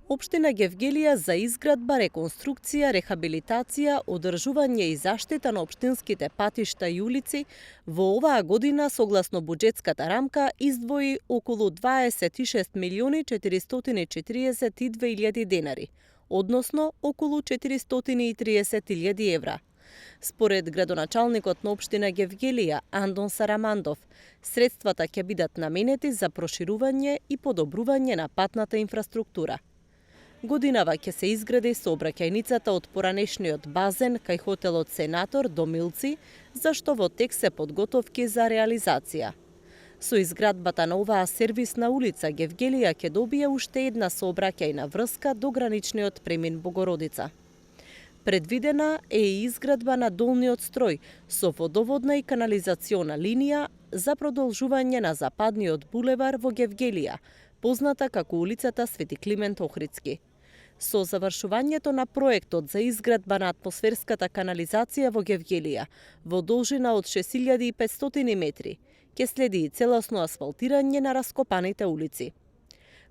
Општина Гевгелија за изградба, реконструкција, рехабилитација, одржување и заштита на општинските патишта и улици во оваа година согласно буџетската рамка издвои околу 26.442.000 денари, односно околу 430.000 евра. Според градоначалникот на општина Гевгелија Андон Сарамандов, средствата ќе бидат наменети за проширување и подобрување на патната инфраструктура. Годинава ќе се изгради сообраќајницата од поранешниот базен кај хотелот Сенатор до Милци, за што во тек се подготовки за реализација. Со изградбата на оваа сервисна улица Гевгелија ќе добие уште една сообраќајна врска до граничниот премин Богородица. Предвидена е и изградба на долниот строј со водоводна и канализациона линија за продолжување на западниот булевар во Гевгелија, позната како улицата Свети Климент Охридски. Со завршувањето на проектот за изградба на атмосферската канализација во Гевгелија во должина од 6500 метри, ќе следи и целосно асфалтирање на раскопаните улици.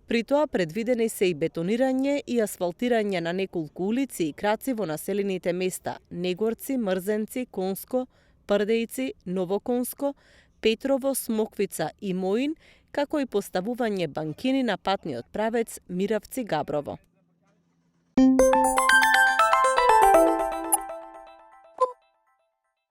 При тоа предвидени се и бетонирање и асфалтирање на неколку улици и краци во населените места Негорци, Мрзенци, Конско, Прдејци, Новоконско, Петрово, Смоквица и Моин, како и поставување банкини на патниот правец Миравци-Габрово.